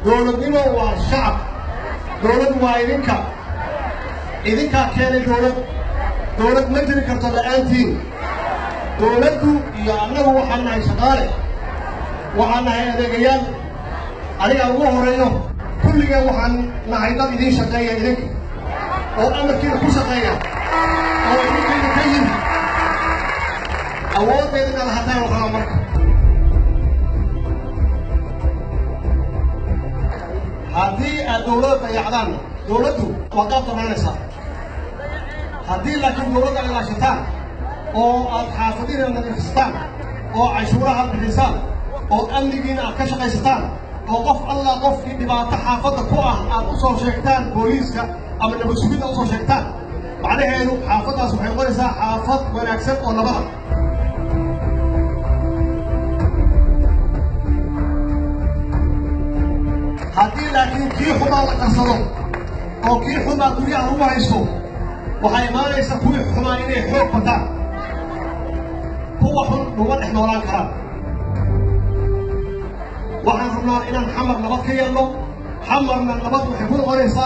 Dowladnimo waa shacab, dowlad waa idinka, idinkaa keenay dowlad. Dowlad ma jiri karto la'aantiin. Dowladdu iyo annagu waxaan nahay shaqaale, waxaan nahay adeegayaal. Anigaa ugu horreeyo, kulligeen waxaan nahay dad idiin shaqeeya, idinka oo amarkiina ku shaqeeya oo idinkayna ka yimi. Awooddeeda inaad hataan la rabaa. Marka haddii aad dowladda dayacdaan, dowladdu waa qaab damaanaysaa. Haddii laakiin dowladda ay ilaashataan oo aad xaafadiina nadiifistaan oo canshuuraha aad bixisaan oo amnigiina aad ka shaqaysataan oo qof alla qofkii dhibaato xaafadda ku ah aad u soo sheegtaan booliiska ama nabad sugidda u soo sheegtaan, macnaheedu xaafaddaas waxay noqonaysaa xaafad wanaagsan oo nabada. Haddii laakiin kii xumaa la qarsado oo kii xumaa guryaha lagu haysto, waxaa imaanaysa kuwii xumaa inay xoog bataan, kuwa xun laguma dhex noolaan karaan. Waxaan rabnaa inaan Xamar nabad ka yeelno. Xamarna nabad waxay ku noqonaysaa